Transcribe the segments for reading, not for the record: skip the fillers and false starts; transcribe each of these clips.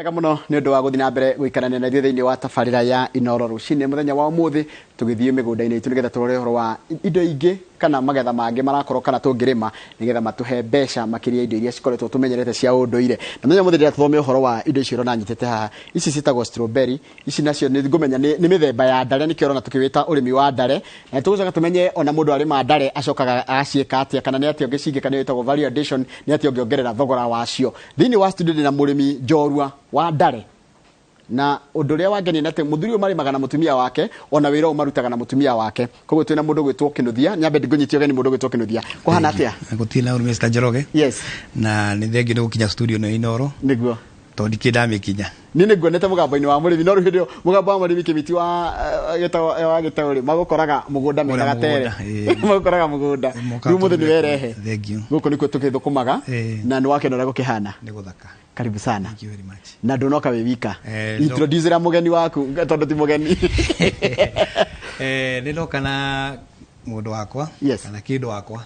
Wega mũno nĩ ũndũ wa gũthiĩ na mbere gũikarania na ithuĩ thĩinĩ wa tabarĩra ya Inoro rũcinĩ mũthenya wa ũmũthĩ, tũgĩthiĩ mĩgũnda-inĩ itũ nĩgetha tũrore ũhoro wa indo ingĩ kana magetha mangĩ marakorwo kana tũngĩrĩma nĩgetha matũhe mbeca makĩria indo iria cikoretwo tũmenyerete cia ũndũire. Na mũthenya ũmũthĩ ndĩrenda tũthome ũhoro wa indo icio ũrona nyitĩte haha. Ici ciĩtagwo strawberry. Ici nacio nĩ ngũmenya nĩ mĩthemba ya ndare, nĩkĩo ũrona tũkĩwĩta ũrĩmi wa ndare. Na tũgũcoka tũmenye ona mũndũ arĩma ndare acokaga agaciĩka atĩa, kana nĩ atĩa ũngĩcingĩka, nĩyo ĩtagwo value addition, nĩ atĩa ũngĩongerera thogora wacio. Thĩinĩ wa studio ndĩna mũrĩmi njorua wa ndare. Na ũndũ ũrĩa wangenia nĩ atĩ mũthuri ũyũ marĩmaga na mũtumia wake, ona wĩra ũyũ marutaga na mũtumia wake. Koguo twĩna mũndũ ũgwĩtwo Kĩnuthia. Nyambe ngũnyitie ũgeni mũndũ ũgwĩtwo Kĩnuthia. Kũhana atĩa? Gũtirĩ na ũru, Mr. Njoroge. Yes. Na nĩ thengiũ nĩ gũkinya studio ĩno ya Inooro. Nĩguo. Tondũ ndikĩrĩ ndamĩkinya. Niĩ nĩ nguonete mũgambo-inĩ wa mũrĩmi, no rĩu hĩndĩ ĩyo mũgambo wa mũrĩmi kĩmiti wa wa gĩtaũ rĩ, magũkoraga mũgũnda mena Ũrĩa gatere. Mũgũnda, ĩĩ. Magũkoraga mũgũnda. Mokaga Rĩu mũthĩ nĩ tũrĩme werehe. Thengiũ. Gũkũ nĩkuo tũgĩthũkũmaga Ĩĩ. na nĩ wakena ũrĩa gũkĩhana. Nĩ gũthaka. Karibu sana. Thank you very much. Na ndũnoka wĩ wika. No. Introduce ra mũgeni waku tondũ ti mũgeni. Nĩ ndoka na mũndũ wakwa kana kĩndũ wakwa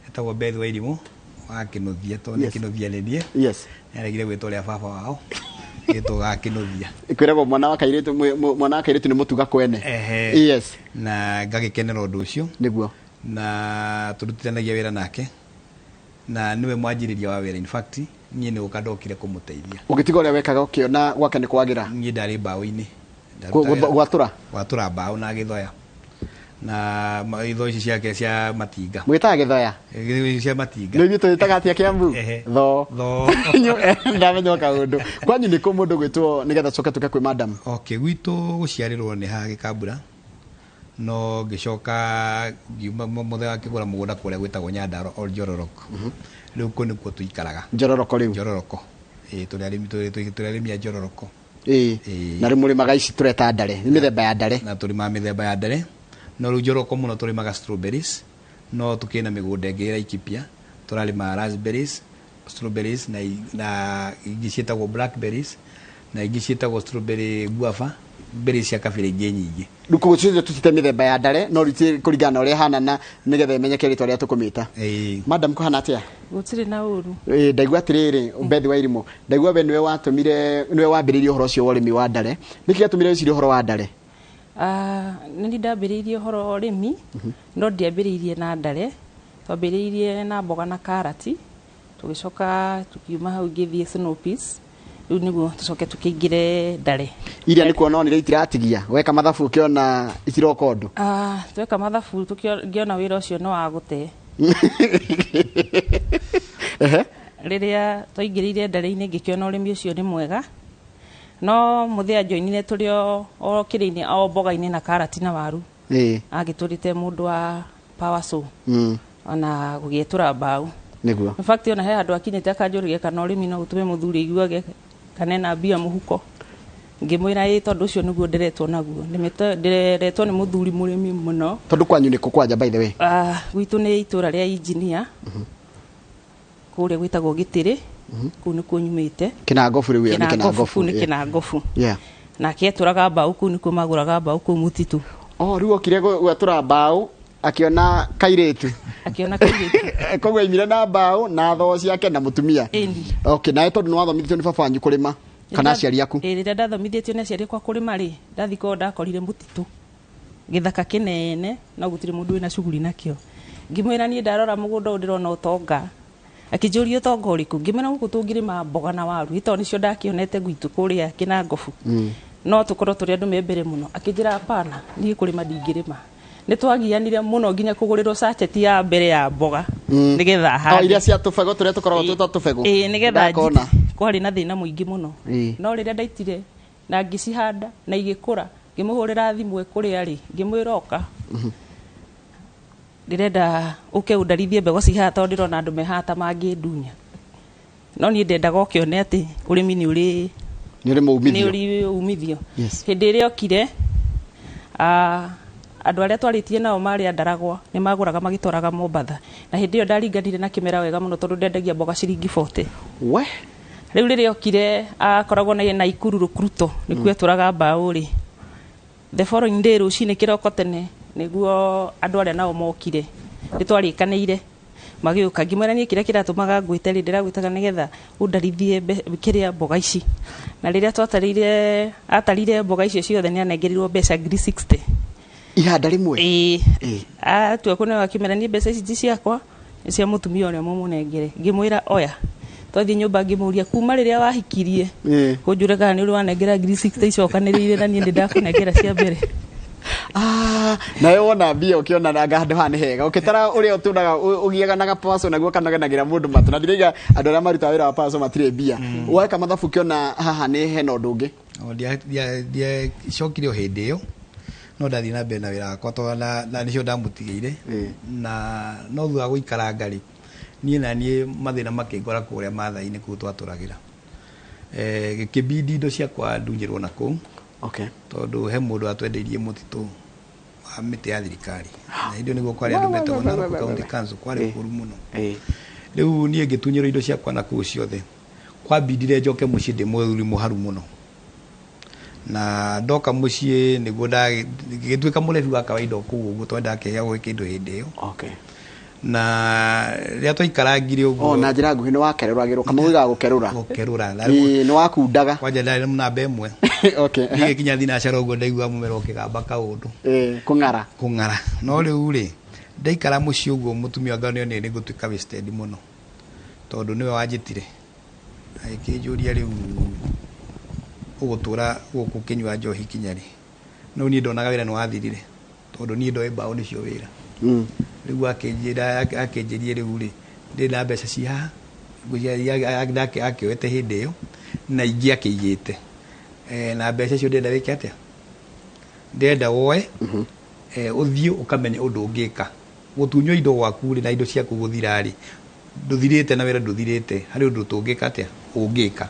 etagwo Beth Wairimu wa Kĩnuthia, tondũ nĩ Kĩnuthia nĩ niĩ. Nĩaregire gwĩtwo ũrĩa baba wao, gwĩtwo ga Kĩnuthia. Kwĩragwo mwana wa kairĩtu, mwana wa kairĩtu nĩ mũtuga kwene. Ehe. Na ngagĩkenera ũndũ ũcio. Nĩguo. Na tũrutithanagia wĩra nake na nĩwe mwanjĩrĩria wa wĩra. In fact, niĩ nĩ gũka ndokire kũmũteithia. Ũgĩtiga ũrĩa wekaga ũkĩona gwake nĩ kwagĩra? Niĩ ndarĩ mbaũ-inĩ. Ndaruta wĩra. Gwatũra? Gwatũra mbaũ na gĩthoya. Na itho ici ciake cia matinga. Mwĩtaga gĩthoya? Cia matinga. Nĩ ithuĩ tũĩtaga atĩa Kĩambu? Ehe. Thoo. Thoo. Ndamenya o kaũndũ. Kwanyu nĩ kũ mũndũ gwĩtwo nĩgetha tũcoke tũke kwĩ madam? Okay, gwitũ gũciarĩrwo nĩ haha Gĩkambura. No ngĩcoka ngiuma mũthenya akĩgũra mũgũnda kũrĩa gwĩtagwo Nyandarua or Njororoko. Rĩu kũu nĩkuo tũikaraga. Njororoko rĩu? Njororoko. Ĩĩ, tũrĩ arĩmi, tũrĩ arĩmi a Njororoko. Ĩĩ. Ĩĩ. Na rĩu mũrĩmaga ici tũreta ndare, nĩ mĩthemba ya ndare. Na tũrĩmaga mĩthemba ya ndare. No rĩu Njoroko mũno tũrĩmaga strawberries, no tũkĩrĩ na mĩgũnda ĩngĩ Laikipia, tũrarĩma raspberries, strawberries na na ingĩ ciĩtagwo blackberries, na ingĩ ciĩtagwo strawberry guava, berries cia kabira ingĩ nyingĩ. Rĩu koguo ciothe tũcite mĩthemba ya ndare, no rĩu kũringana na ũrĩa ĩhana na nĩgetha ĩmenyeke rĩtwa rĩrĩa tũkũmĩta. Ĩĩ. Madam, kũhana atĩa? Gũtirĩ na ũru. Ĩĩ, ndaigua atĩrĩrĩ, Beth Wairimu, ndaigua we nĩwe watũmire, nĩwe wambĩrĩirie ũhoro ũcio wa ũrĩmi wa ndare. Nĩkĩ gĩatũmire wĩcirie ũhoro wa ndare? Ah, nĩ niĩ ndambĩrĩirie ũhoro wa ũrĩmi, no ndiambĩrĩirie na ndare. Twambĩrĩirie na mboga na karati, tũgĩcoka tũkiuma hau ngĩthiĩ snow peas, rĩu nĩguo tũcoke tũkĩingĩre ndare. Iria nĩ kuona onire itiratigia, weka mathabu ũkĩona itiroka ũndũ? Ah, tweka mathabu ngĩona wĩra ũcio nĩ wa gũte. Rĩrĩa twaingĩrĩire ndare-inĩ ngĩkĩona ũrĩmi ũcio nĩ mwega, no mũthĩa njoinire tũrĩ o kĩrĩ-inĩ, o mboga-inĩ na karati na waru. Agĩtũrĩte mũndũ wa power saw. Ona gũgĩetũra mbaũ. Nĩguo. In fact, ona he handũ akinyĩte akanjũria kana ũrĩmi no ũtũme mũthuri aiguage kana ena mbia mũhuko. Ngĩmwĩra ĩĩ, tondũ ũcio nĩguo ndĩretwo naguo. Ndĩretwo nĩ mũthuri mũrĩmi mũno. Tondũ kwanyu nĩ kũ kwanja, by the way? Ah, gwitũ nĩ itũra rĩa engineer. Kũrĩa gwĩtagwo Gĩtĩrĩ. Kũu nĩkuo nyumĩte. Kĩnangobu rĩu ĩyo nĩ Kĩnangobu, Kĩnangobu. kũu nĩ Kĩnangobu. Nake etũraga mbaũ kũu, nĩkuo magũraga mbaũ kũu mũtitũ. Oh, rĩu okire gwatũra mbaũ akĩona kairĩtu. Akĩona kairĩtu. Koguo aimire na mbaũ na thoo ciake na mũtumia. Ĩni. Okay, nawe tondũ nĩ wathomithĩtio nĩ baba wanyu kũrĩma kana aciari aku? Ĩĩ, rĩrĩa ndathomithĩtio nĩ aciari akwa kũrĩma rĩ, ndathiĩ kwao ndakorire mũtitũ. Gĩthaka kĩnene, no gũtirĩ mũndũ wĩna cuguri nakĩo. Ngĩmwĩra niĩ ndarora mũgũnda ũyũ ndĩrona ũtonga. Akĩnjũria ũtonga ũrĩkũ? Ngĩmwĩra gũkũ tũngĩrĩma mboga na waru, ĩ tondũ nĩcio ndakĩonete gwitũ kũrĩa Kĩnangobu. No tũkorwo tũrĩ andũ me mbere mũno. Akĩnjĩra hapana, niĩ kũrĩma ndingĩrĩma. Nĩ twagianire mũno nginya kũgũrĩrwo sachet ya mbere ya mboga nĩgetha O hande. iria cia tũbegũ tũrĩa tũkoragwo twĩ twa tũbegũ. Ĩĩ, nĩgetha Ndakona. njite. Kwarĩ na thĩna mũingĩ mũno. Ĩĩ. No rĩrĩa ndaitire na ngĩcihanda na igĩkũra, ngĩmũhũrĩra thimũ e kũrĩa arĩ, ngĩmwĩra oka. Ndĩrenda ũke ũndarithie mbegũ ci haha tondũ ndĩrona andũ me haha ta mangĩndunya. No niĩ ndendaga ũkĩone atĩ ũrĩmi nĩ ũrĩ Nĩ ũrĩ maumithio. Nĩ ũrĩ umithio. Yes. Hĩndĩ ĩrĩa okire, andũ arĩa twarĩtie nao marĩ a Ndaragwa nĩ magũraga magĩtwaraga Mombatha. Na hĩndĩ ĩyo ndaringanire na kĩmera wega mũno tondũ ndendagia mboga ciringi 40. We? Rĩu rĩrĩa okire, akoragwo na Naikuru Rũkruto, nĩkuo etũraga mbaũ rĩ. The following day rũcinĩ kĩroko tene nĩguo andũ arĩa nao mokire. Nĩ twarĩkanĩire. Magĩũka, ngĩmwĩra niĩ kĩrĩa kĩratũmaga ngwĩte rĩ, ndĩragwĩtaga nĩgetha ũndarithie kĩrĩa mboga ici. Na rĩrĩa twatarire, atarire mboga icio ciothe, nĩ anengerirwo mbeca 60,000. Ihanda rĩmwe? Ĩĩ. Ĩĩ. Atua kũneo, akĩmera niĩ mbeca ici ti ciakwa, nĩ cia mũtumia ũrĩa mũmũnengere. Ngĩmwĩra oya. Twathiĩ nyũmba, ngĩmũria kuma rĩrĩa wahikirie kũnjũre kana nĩ ũrĩ wanengera 60,000 icokanĩrĩire, na niĩ ndĩ ndakũnengera cia mbere. Ah, nawe wona mbia ũkĩona nanga handũ haha nĩ hega, ũkĩtara ũrĩa ũtũraga ũgiaga na gapaco naguo kanogenagĩra mũndũ matũ, na ndiraiga andũ arĩa marutaga wĩra wa paco matirĩ mbia. Weka mathabu ũkĩona haha nĩ hena ũndũ ũngĩ. O, ndiacokire o hĩndĩ ĩyo, no ndathiĩ na mbere na wĩra wakwa tondũ na nĩcio ndamũtigĩire. Na no thutha wa gũikaranga rĩ, niĩ na niĩ mathĩna makĩngora kũrĩa Maathai-inĩ kũu twatũragĩra. Gĩkĩbidi indo ciakwa ndunyĩrwo na kũu tondũ he mũndũ watwendeirie mũtitũ wa mĩtĩ ya thirikari, na hĩndĩ ĩyo nĩguo kwarĩ andũ metagwo Narok County Council, kwarĩ kũru mũno. Rĩu niĩ ngĩtunyĩrwo indo ciakwa na kũu ciothe. Kwambindire njoke mũciĩ ndĩ mũthuri mũharu mũno, na ndoka mũciĩ nĩguo ngĩtuĩka mũrebi wa kawaida o kũu ũguo, tondũ ndakĩheagwo kĩndũ hĩndĩ ĩyo. Na rĩrĩa twaikarangire ũguo, O na njĩra nguhĩ nĩ wakerũragĩrwo, kamwe ugaga gũkerũra. Gũkerũra. Na Ĩĩ, nĩ wakundaga. Kwanja ndarĩ namba ĩmwe. Niĩ nginya thinacara ũguo ndaigua mũmera ũkĩgamba kaũndũ. Ĩĩ, kũng'ara. Kũng'ara. No rĩu rĩ, ndaikara mũciĩ ũguo, mũtumia wakwa nĩonire nĩ ngũtuĩka wasted mũno, tondũ nĩwe wanjĩtire agĩkĩnjũria, rĩu ũgũtũra gũkũ ũkĩnyua njohi kinya rĩ? No niĩ ndonaga wĩra nĩ wathirire, tondũ niĩ ndoĩ mbaũ nĩcio wĩra. Rĩu akĩnjĩra, akĩnjĩrie rĩu rĩ, ndĩ na mbeca ci haha, ngwĩciria akĩoete hĩndĩ ĩyo na ingĩ akĩigĩte. Na mbeca icio ndĩrenda wĩke atĩa? Ndĩrenda woe, ũthiĩ ũkamenye ũndũ ũngĩka. Gũtunywo indo gwaku rĩ, na indo ciaku gũthira rĩ, ndũthirĩte na wĩra ndũthirĩte, harĩ ũndũ tũngĩka atĩa, ũngĩka.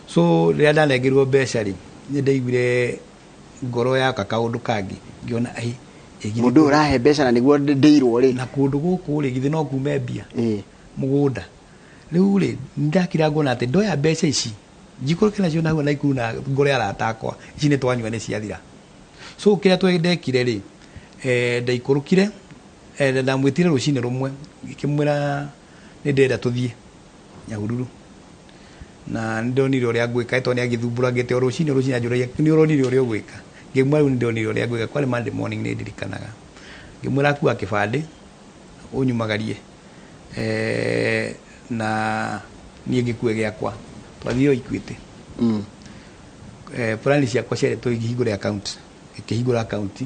So rĩrĩa ndanengerirwo mbeca rĩ, nĩ ndaiguire ngoro yaka kaũndũ kangĩ, ngĩona ĩ ĩ githĩ Mũndũ ũyũ ũrahe mbeca na nĩguo ndĩirwo rĩ. Na kũndũ gũkũ rĩ, githĩ no kume mbia mũgũnda? Rĩu rĩ, ndakira ngona atĩ ndoya mbeca ici njikũrũke nacio na hau Naikuru na ngore arata akwa, ici nĩ twanyua nĩ ciathira. So kĩrĩa ndekire rĩ, ndaikũrũkire, ndamwĩtire rũcinĩ rũmwe, ngĩkĩmwĩra nĩ ndĩrenda tũthiĩ Nyahururu na nĩ ndonire ũrĩa ngwĩka, tondũ nĩ agĩthumbũrangĩte o rũcinĩ o rũcinĩ, anjũragia, nĩ ũronire ũrĩa ũgwĩka? Ngĩmwĩra rĩu nĩ ndonire ũrĩa ngwĩka. Kwarĩ Monday morning, nĩ ndirikanaga. Ngĩmwĩra akua kĩbandĩ ũnyumagarie, na niĩ ngĩkue gĩakwa. Twathire o Equity. Plan ciakwa ciarĩ tũhingũre account, ngĩkĩhingũra account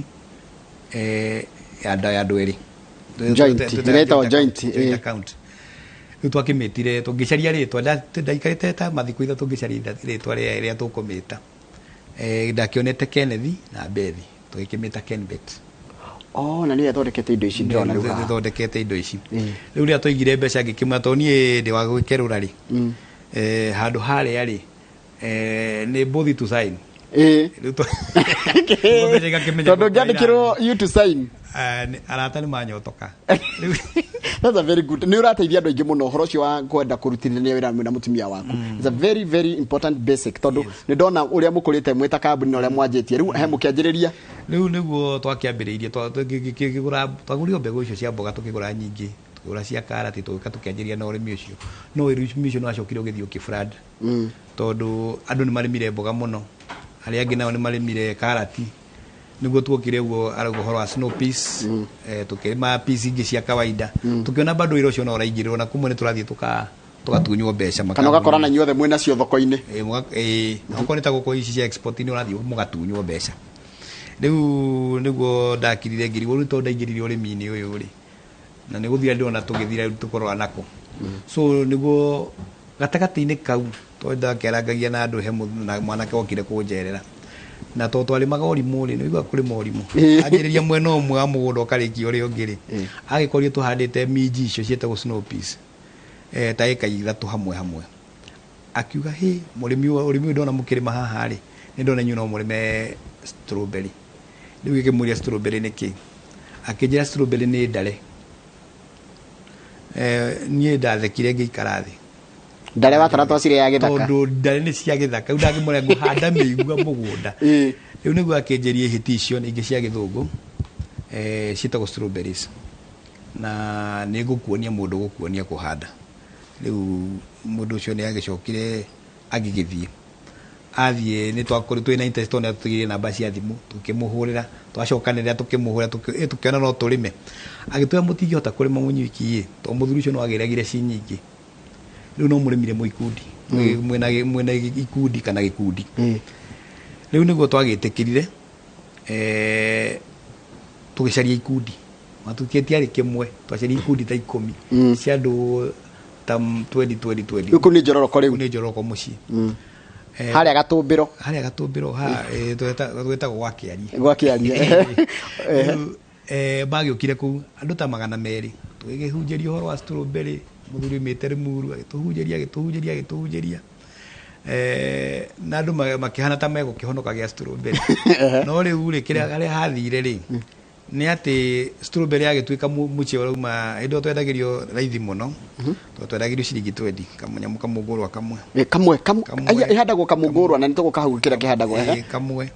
ya andũ erĩ. Joint, ĩretagwo joint, Joint account. Rĩu twakĩmĩtire, tũngĩcaria rĩtwa, ndaikarĩte ta mathikũ 3 ngĩcaria rĩtwa rĩrĩa tũkũmĩta. Ndakĩonete Kenneth na Bethi, tũgĩkĩmĩta Kenbet. Oh, na nĩwe thondekete indo ici ndĩrona rĩu haha. Thondekete indo ici. Rĩu rĩrĩa twaigire mbeca, ngĩkĩmwĩra tondũ niĩ ndĩ wa gwĩkerũra rĩ, handũ harĩa rĩ, nĩ both to sign. Rĩu mbeca igakĩmenya Tondũ kũrĩa ngĩandĩkĩrwo you to sign. Arata nĩ manyotoka. That's a very good. Nĩ ũrateithia andũ aingĩ mũno ũhoro ũcio wa kwenda kũrutithania wĩra mwĩna mũtumia waku. It's a very very important basic, tondũ nĩ ndona ũrĩa mũkũrĩte mwĩ ta kambuni na ũrĩa mwanjĩtie. Rĩu he mũkĩanjĩrĩria. Rĩu nĩguo twakĩambĩrĩirie, tũkĩgũra, twagũrire mbegũ icio cia mboga, tũkĩgũra nyingĩ, tũkĩgũra cia karati, tũgĩũka tũkĩanjĩrĩria na ũrĩmi ũcio. No ũrĩmi ũcio nĩ wacokire ũgĩthiĩ ũkĩ-flood, tondũ andũ nĩ marĩmire mboga mũno, arĩa angĩ nao nĩ marĩmire karati. Nĩguo tuokire ũguo arauga ũhoro wa snow peas, tũkĩrĩma peas ingĩ cia kawaida, tũkĩona bado wĩra ũcio no ũraingĩrĩrwo na kumwe nĩ tũrathiĩ tũgatunywo mbeca. Kana ũgakora na inyuothe mwĩna cio thoko-inĩ. Ĩĩ, okorwo nĩ ta gũkũ ici cia export nĩ ũrathiĩ mũgatunywo mbeca. Rĩu nĩguo ndakirire ngĩrigwo, rĩu tondũ ndaingĩrire ũrĩmi-inĩ ũyũ rĩ, na nĩ gũthira ndĩrona tũgĩthira, rĩu tũkũrora nako. So nĩguo gatagatĩ-inĩ kau, tondũ ndakĩarangagia na andũ, he na mwanake wokire kũnjerera, na tondũ twarĩmaga ũrimũ rĩ, nĩ ũiguaga kũrĩma ũrimũ, anjĩrĩria mwena ũmwe wa mũgũnda ũkarĩkia ũrĩa ũngĩ rĩ, agĩkorire tũhandĩte minji icio ciĩtagwo snow peas, ta ĩka 3 hamwe hamwe. Akiuga, hĩ, mũrĩmi ũyũ, ũrĩmi ũyũ ndona mũkĩrĩma haha rĩ, nĩ ndona inyuĩ no mũrĩme strawberry. Rĩu gĩkĩmũria strawberry nĩ kĩ? Akĩnjĩra strawberry nĩ ndare. Niĩ ndathekire ngĩikara thĩ. Ndare watara twacire ya gĩthaka. Tondũ ndare nĩ cia gĩthaka. Rĩu ndakĩmwĩra ngũhanda mĩigua mũgũnda. Rĩu nĩguo akĩnjĩria ihĩti icio nĩ ingĩ cia gĩthũngũ, ciĩtagwo strawberries. Na nĩ ngũkuonia mũndũ gũkuonia kũhanda. Rĩu mũndũ ũcio nĩ agĩcokire agĩgĩthiĩ. Athiĩ nĩ twakorirwo twĩna interest tondũ nĩ atũtigĩire namba cia thimũ, tũkĩmũhũrĩra, twacokanĩrĩra tũkĩmũhũrĩra, tũkĩona no tũrĩme. Agĩtwĩra mũtingĩhota kũrĩma mũnyuiki ĩ, tondũ mũthuri ũcio no agĩragire ci nyingĩ. Rĩu no mũrĩmire mwĩ ikundi, mwĩna ikundi kana gĩkundi. Rĩu nĩguo twagĩtĩkĩrire, tũgĩcaria ikundi. Matuĩkĩte kĩmwe, twacaria ikundi ta 10 cia andũ ta 20 20 20. Rĩu kũu nĩ Njororoko rĩu? Kũu nĩ Njororoko mũciĩ. Harĩa Gatũmbĩro? Harĩa Gatũmbĩro, ha, twetagwo gwa Kĩarie. Gwa Kĩarie. Rĩu, magĩũkire kũu andũ ta 200, tũgĩkĩhunjĩria ũhoro wa strawberry. Mũthuri aumĩte Limuru agĩtũhunjĩria, agĩtũhunjĩria, agĩtũhunjĩria. Na andũ makĩhana ta megũkĩhonoka gĩa strawberry. No rĩu rĩ, kĩrĩa harĩa hathire rĩ, nĩ atĩ strawberry yagĩtuĩka mũciĩ ũrauma hĩndĩ ĩyo twendagĩrio raithi mũno, tondũ twendagĩrio ciringi 20 kamũnyamũ kamũngũrwa kamwe. Kamwe, Kamwe. Aya, ĩhandagwo kamũngũrwa na nĩtũgũka hau kĩrĩa kĩhandagwo, ehe. Kamwe.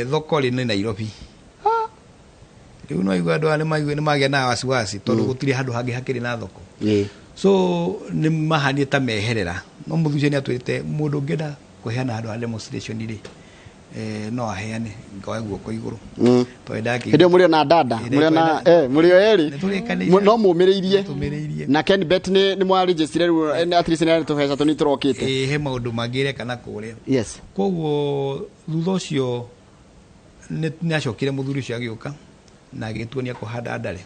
Thoko rĩ nĩ Nairobi. Rĩu no igua andũ aya nĩ magĩa na wasiwasi tondũ gũtirĩ handũ hangĩ hakĩrĩ na thoko. So nĩ mahanire ta meherera. No mũthuri ũcio nĩ atwĩrĩte mũndũ ũngĩenda kũheana handũ ha demonstration rĩ, no aheane, ngoe guoko igũrũ. Tondũ ndakĩ- Hĩndĩ ĩyo mũrĩ ona dada, Hĩndĩ mũrĩ ona, ĩyo mũrĩ o erĩ. Nĩ tũrĩkanĩire. No mũmĩrĩirie. Nĩ tũmĩrĩirie. Na Kenbet nĩ mwarĩnjĩcire rĩu, at least nĩ tũbeca tũnini tũrokĩte. He maũndũ mangĩ reka na kũrĩa. Koguo thutha ũcio nĩ acokire mũthuri ũcio agĩũka na agĩtuonia kũhanda ndare.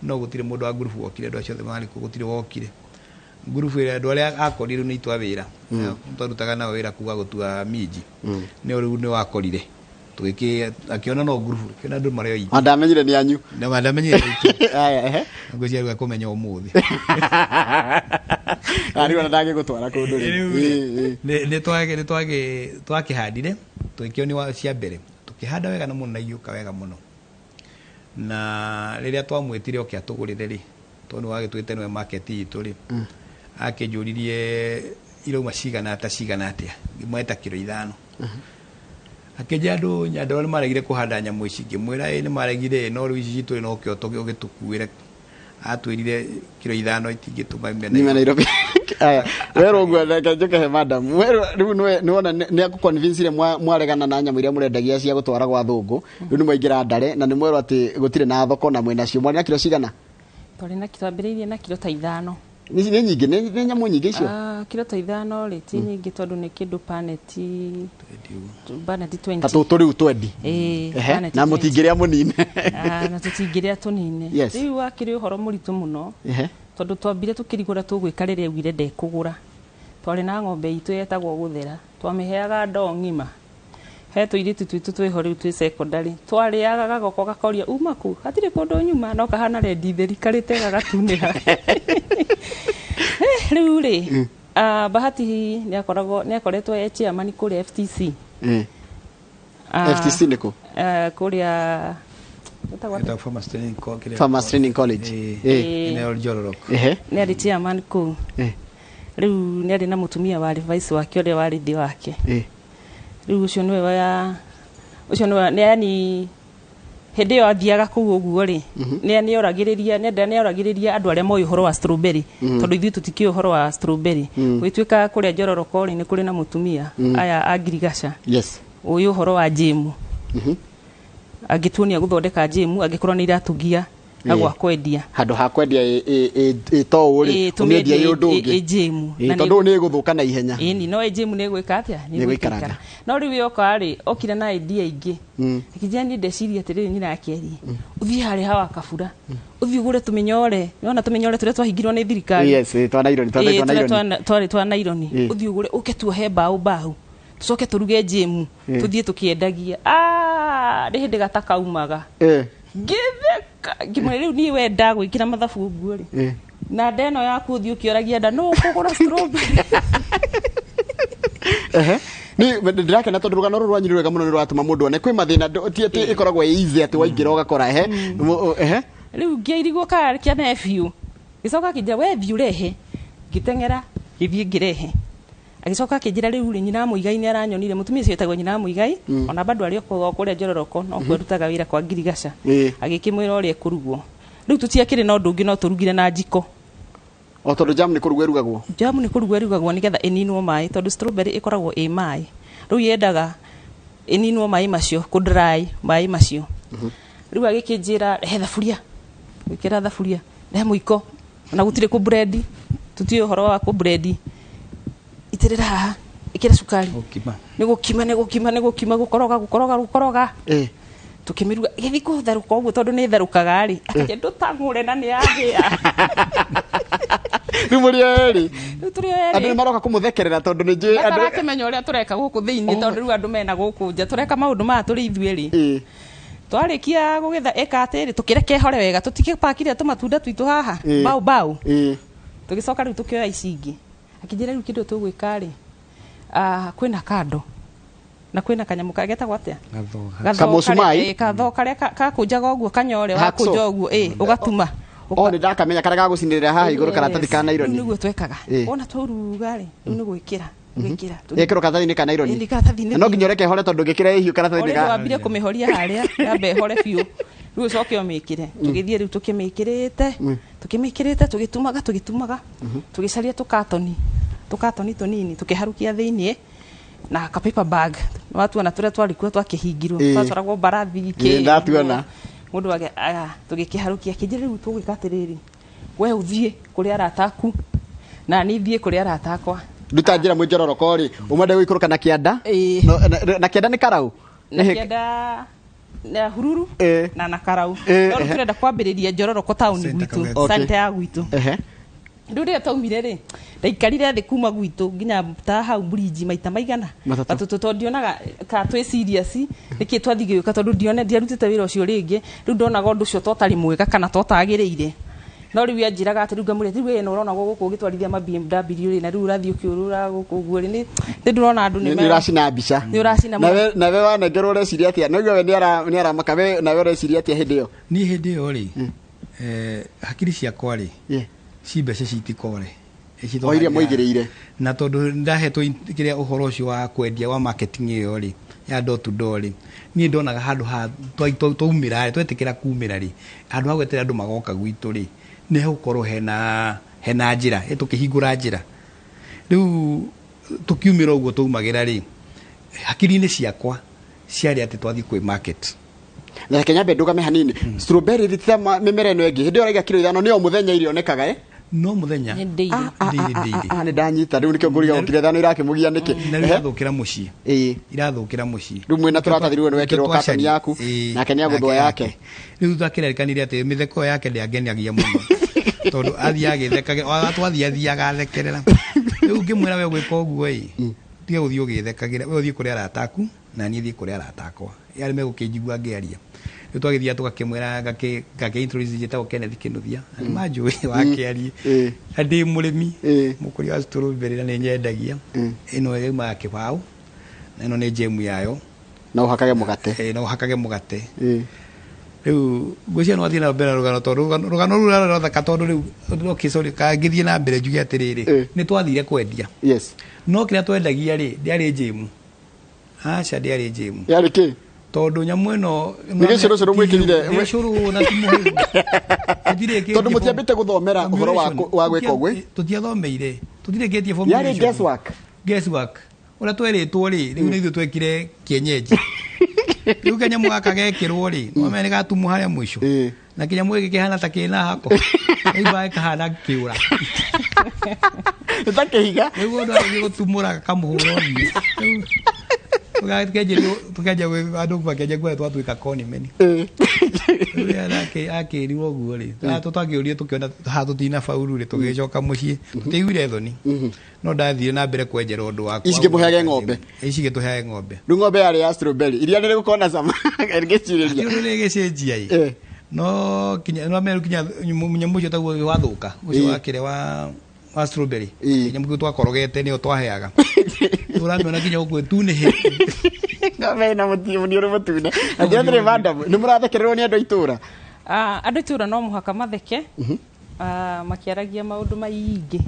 No gũtirĩ mũndũ wa ngurubu wokire, andũ acio othe marĩ kuo gũtirĩ wokire. Ngurubu ĩrĩa andũ arĩa akorire nĩ itwa wĩra. Twarutaga nao wĩra kuga gũtua minji. Nĩ rĩu nĩ wakorire. Tũgĩkĩ akĩona no ngurubu, akĩona andũ marĩ oingĩ. Na ndamenyire nĩ anyu. Na ndamenyire nĩ aitũ. Aya, ehe. Ngwĩciria rĩu akũmenya ũmũthĩ. Ah, rĩu ona ndangĩgũtwara kũndũ rĩu. Rĩu rĩ, nĩ twakĩhandire, tũgĩkĩonio cia mbere. Tũkĩhanda wega na mũno na igĩũka wega mũno. Na rĩrĩa twamwĩtire oke atũgũrĩre rĩ, tondũ nĩ wagĩtwĩte nĩwe market itũ rĩ, akĩnjũririe irauma cigana ata cigana atĩa, ngĩmweta kiro 5. Akĩnjĩra andũ Nyandarua nĩ maregire kũhanda nyamũ ici, ngĩmwĩra ĩ nĩ maregire, no rĩu ici citũ no kĩo ũgĩtũkuĩre. Atwĩrire kiro 5 itingĩtũma ime Nime Nairobi. Aya, werwo ũguo, reke njũke he madam. Werwo rĩu nĩwona nĩ akũconvince mwaregana na nyamũ iria mũrendagia cia gũtwara gwa thũngũ. Rĩu nĩ mwaingĩra ndare na nĩ mwerwo atĩ gũtirĩ na thoko na mwĩna cio. Mwarĩ na kiro cigana? Twarĩ na kiro, twambĩrĩirie na kiro ta 5. Nĩ nyingĩ, nĩ nyamũ nyingĩ icio? Kiro ta 5 rĩ, ti nyingĩ tondũ nĩ kĩndũ paneti 20. Ta tũtũ rĩu twendi. Ĩĩ, Ehe, paneti na twenty. mũtingĩrĩa mũnine. Na tũtingĩrĩa tũnine. Rĩu wakĩrĩ ũhoro mũritũ mũno. Tondũ twambire tũkĩrigũra tũgwĩka rĩrĩa augire ndekũgũra. Twarĩ na ng'ombe itũ yetagwo Gũthera. Twamĩheaga ndoo ng'ima. He tũirĩtu twitũ twĩho rĩu twĩ secondary. Twarĩaga gagoko gakoria uma kũ? Hatirĩ kũndũ nyuma, no kahana rendi theri karĩte gagatunĩha. Rĩu rĩ, Bahati nĩakoretwo e chairman kũrĩa FTC. FTC nĩ kũ? Kũrĩa ĩtagwo atĩa? Ĩtagwo Farmers Training kĩrĩa Farmers Training College. Eneo Njororoko. Nĩ arĩ chairman kũu. Rĩu nĩ arĩ na mũtumia warĩ vice wake ũrĩa warĩ thĩ wake. Rĩu ũcio nĩwe wa, ũcio nĩwe, nĩ yani hĩndĩ ĩyo athiaga kũu ũguo rĩ, nĩ oragĩrĩria, nĩ enda, nĩ oragĩrĩria andũ arĩa moĩ ũhoro wa strawberry. Tondũ ithuĩ tũtikĩũĩ ũhoro wa strawberry. Gũgĩtuĩka kũrĩa Njororoko rĩ, nĩ kũrĩ na mũtumia, aya a Ngirigaca. Ũĩ ũhoro wa jam. Angĩtuonia gũthondeka jam, angĩkorwo nĩ iratũgia na gwa kwendia. Handũ ha kwendia ĩ to ũũ rĩ, Ĩ, ũmĩendia tũmĩendie ĩ ũndũ ũngĩ. ĩ jam. Ĩ, Na nĩ tondũ nĩ ĩgũthũka na ihenya. Ĩni, no ĩ jam nĩ ĩgwĩka atĩa? Nĩ Nĩ ĩgũikaranga. ĩgũikara. No rĩu yoka rĩ, okire na idea ingĩ. Akĩnjĩra niĩ ndeciria atĩrĩrĩ, nyina akĩaria. Ũthiĩ harĩa hawa kabura. Ũthiĩ ũgũre tũmĩnyore. Nĩwona tũmĩnyore tũrĩa twahingirwo nĩ thirikari. Yes, twa Naironi, twa Ĩ, twa tũrĩa Naironi. twarĩ twa Naironi. Ũthiĩ ũgũre, ũke tuohe mbaũ mbaũ. Tũcoke tũruge jam. Tũthiĩ tũkĩendagia. Nĩ hĩndĩ gatakaumaga. Ngĩtheka, ngĩmwĩra rĩu niĩ we ndagwĩkĩra mathabu ũguo rĩ. Na nda ĩno yaku ũthiĩ ũkĩoragia nda, nũ ũkũgũra strawberry? Ni ndĩrakena tondũ rũgano rũrũ rwanyu nĩ rwega mũno, nĩ rũratũma mũndũ one kwĩ mathĩna, ti atĩ ĩkoragwo ĩ easy atĩ waingĩra ũgakora, ehe. Ehe. Rĩu ngĩirigwo kana kĩa nephew. Gĩcoka kĩnjĩra, we thiĩ ũrehe. Ngĩteng'era, ngĩthiĩ ngĩrehe. Agĩcoka akĩnjĩra rĩu rĩ, nyina Mũigai nĩ aranyonire, mũtumia ũcio etagwo nyina Mũigai, ona bado arĩ o kũrĩa Njororoko, no kuo arutaga wĩra kwa Ngirigaca. Agĩkĩmwĩra ũrĩa ĩkũrugwo. Rĩu tũtiakĩrĩ na ũndũ ũngĩ no tũrugire na njiko. O tondũ jam nĩ kũrugwo ĩrugagwo. Jamu nĩ kũrugwo ĩrugagwo nĩgetha ĩninwo maĩ, tondũ strawberry ĩkoragwo ĩ maĩ. Rĩu yendaga ĩninwo maĩ macio, kũ dry maĩ macio. Rĩu agĩkĩnjĩra rehe thaburia, gwĩkĩra thaburia, rehe mũiko, ona gũtirĩ kũ blend, tũtiũĩ ũhoro wa kũ blend, itĩrĩra haha, ĩkĩra cukari. Gũkima. Nĩ gũkima, nĩ gũkima, nĩ gũkima, gũkoroga, gũkoroga, gũkoroga. Tukĩmĩruga ĩgĩthiĩ kũtherũka ũguo, tondũ nĩ ĩtherũkaga rĩ, akĩnjĩra ndũtang'ũre na nĩ yahĩa. Rĩu mũrĩ erĩ. Rĩu tũrĩ o Andũ nĩ erĩ. maroka kũmũthekerera tondũ nĩ njũĩ andũ. Matarakĩmenya ũrĩa tũreka gũkũ thĩinĩ, tondũ rĩu andũ mena gũkũ nja tũreka maũndũ maya tũrĩ ithuĩ rĩ. Twarĩkia gũgĩtha ĩka atĩrĩ, tũkĩreke ĩhore wega, tũtikĩpakire tũmatunda twitũ haha bao bao. Tũgĩcoka rĩu tũkĩoya ici ingĩ, akĩnjĩra rĩu kĩndũ tũgwĩka rĩ, kwĩna kando na kwĩna kanyamũ getagwo atĩa? Gathoga. Kamũcumai? Gathoo karĩa kakũnjaga ũguo, kanyore Hacksaw. wakũnja ũguo, ũgatuma. O nĩ ndakamenya karĩa gagũcinĩrĩra haha igũrũ karatathi ka Rĩu naironi. nĩguo twekaga. Wona twauruga rĩ, rĩu nĩ gwĩkĩra gwĩkĩra. Ĩkĩrwo karatathi-inĩ ka naironi. Ĩni, karatathi-inĩ. Na no nginya ũreke ĩhore tondũ ũngĩkĩra ĩhiũ karatathi-inĩ Already ka wambire kũmĩhoria harĩa, yambe ĩhore biũ, rĩu ũcoke ũmĩkĩre. Tũgĩthiĩ rĩu tũkĩmĩkĩrĩte, tũkĩmĩkĩrĩte, tũgĩtumaga, tũgĩtumaga, tũgĩcaria tũkatoni, tũkatoni tũnini, tũkĩharũkia thĩiniĩ na ka paper bag. Watuona tũrĩa twarĩ kuo twakĩhingirwo, twatwaragwo mbarathi Ĩĩ, ndatuona. Mũndũ age tũgĩkĩharũkia. Kĩnjĩra rĩu tũgwĩka atĩrĩrĩ, we ũthiĩ kũrĩ arata aku na niĩ thiĩ kũrĩ arata akwa. Nduta njĩra mwĩ njororoko rĩ, ũmwende gũikũrũka na kĩanda. Na kĩanda nĩ karau. Na kĩanda na hururu na karau. No rĩu tũrenda kwambĩrĩria njororoko taũni Center gwitũ, Kawete. center ya gwitũ. Rĩu rĩrĩa twaumire rĩ, ndaikarire thĩ kuma gwitũ nginya ta hau bridge maita maigana Matatũ. matatũ, tondũ ndionaga ka twĩ serious nĩkĩ twathiĩ gĩũka, tondũ ndione ndiarutĩte wĩra ũcio rĩngĩ. Rĩu ndonaga ũndũ ũcio totarĩ mwega kana totagĩrĩire. No rĩu anjĩraga atĩ rĩu ngamũria, rĩu we no ũrona gũkũ ũgĩtwarithia ma BMW rĩ, na rĩu ũrathiĩ ũkĩũrũra gũkũ ũguo rĩ, nĩ ndĩrona andũ nĩ Nĩ ũracina mbica. Nĩ ũracina mũno. Nawe wanengerwo ũreciria atĩa? Naigua we nĩ aramaka, we nawe ũreciria atĩa hĩndĩ ĩyo? Niĩ hĩndĩ ĩyo rĩ, hakiri ciakwa rĩ, ci mbeca citikore. O iria mũigĩrĩire. Na tondũ ndahetwo kĩrĩa ũhoro ũcio wa kwendia wa marketing ĩyo rĩ, ya door to door rĩ, niĩ ndonaga handũ ha twaumĩra rĩ, twetĩkĩra kumĩra rĩ, handũ ha gweterera andũ magoka gwitũ rĩ, nĩ hegũkorwo hena njĩra, tũkĩhingũra njĩra. Rĩu tũkiumĩra ũguo twaumagĩra rĩ, hakiri-inĩ ciakwa ciarĩ atĩ twathiĩ kwĩ market. Na reke nyambe ndũgame hanini. Strawberry rĩ, ti ta mĩmera ĩno ĩngĩ. Hĩndĩ ĩyo ũraiga kiro 5 nĩ o mũthenya irionekaga, eh? No mũthenya. Nĩ daily. Daily, daily. Nĩ ndanyita. Rĩu nĩkĩo ngũriga kiro 5 irakĩmũgia nĩkĩ? Na rĩu irathũkĩra mũciĩ. Irathũkĩra mũciĩ. Rĩu mwĩna tũratathi rĩu nĩ wekĩrwo katoni yaku, nake nĩ agũthwo yake. Rĩu twakĩrerikanire atĩ mĩtheko ĩyo yake ndĩangenagia mũno. Tondũ athiĩ agĩthekaga, twathiĩ athiaga athekerera. Rĩu ngĩmwĩra we gwĩka ũguo ĩ, tiga gũthiĩ ũgĩthekagĩra, we ũthiĩ kũrĩ arata aku, na niĩ thiĩ kũrĩ arata akwa. Arĩa megũkĩnjigua ngĩaria. Rĩu twagĩthiaga tũgakĩmwĩra, ngakĩ introduce njĩtagwo Kenneth Kĩnuthia, na nĩ manjũĩ wa kĩarie. Na ndĩ mũrĩmi, mũkũria wa strawberry na nĩ nyendagia. Ĩno yumaga kĩbaũ, na ĩno nĩ jam yayo. Na ũhakage mũgate. Na ũhakage mũgate. Rĩu ngwĩciria no athiĩ na mbere na rũgano, tondũ rũgano rũu rũrathaka, tondũ rĩu, okay, sorry, ka ngĩthiĩ na mbere njuge atĩrĩrĩ, nĩ twathire kwendia. No kĩrĩa twendagia rĩ, ndĩarĩ jam. Aca, ndĩarĩ jam. Yarĩ kĩ? Tondũ nyamũ ĩno Nĩ gĩcũrũcũrũ mwĩkĩrire? Gĩcũrũ na ti mũhĩu. Tũtirĩkĩtie Tondũ mũtiambĩte gũthomera ũhoro wa gwĩka ũguo? Tũtiathomeire. Tũtirĩkĩtie formulation. Yarĩ guesswork. Guesswork. Ũrĩa twerĩtwo rĩ, rĩu nĩ ithuĩ twekire kienyeji. Rĩu kanyamũ gaka gekĩrwo rĩ, wamenya nĩ gatumwo harĩa mũico. Na kĩnyamũ gĩkĩ kĩhana ta kĩna hako. Rĩu bae kahana kĩũra. Nĩ ta kĩhiga. Rĩu mũndũ agĩthiĩ gũtumũra akamũhũra ũthiũ. Rĩu tũkenja andũ makĩanjia kuona twatuĩka conmen. Rĩu akĩrirwo ũguo rĩ, twakĩũrio tũkĩona haha tũtina bauru rĩ, tũgĩcoka mũciĩ. Tũtiaiguire thoni. No ndathire na mbere kwenjera ũndũ wakwa. Ici ngĩmũheage ng'ombe. Ici ngĩtũheage ng'ombe. Rĩu ng'ombe yarĩ ya strawberry. Iria nĩ rĩgũkorwo na cama. Ngĩcirĩria. Rĩu nĩ rĩgĩcenjia ĩ. No kinya, no meru kinya nyamũ ũcio taguo wathũka. Ũcio wakĩrĩa wa strawberry. Nyamũ kĩu twakorogete nĩyo twaheaga. Ũramĩona kinya gũkũ ĩtunĩhĩte. Ng'ombe ĩna mũniũrũ mũtune. Na ndiathire madam, nĩ mũrathekererwo nĩ andũ a itũũra? Andũ a itũũra no mũhaka matheke. Makĩaragia maũndũ maingĩ.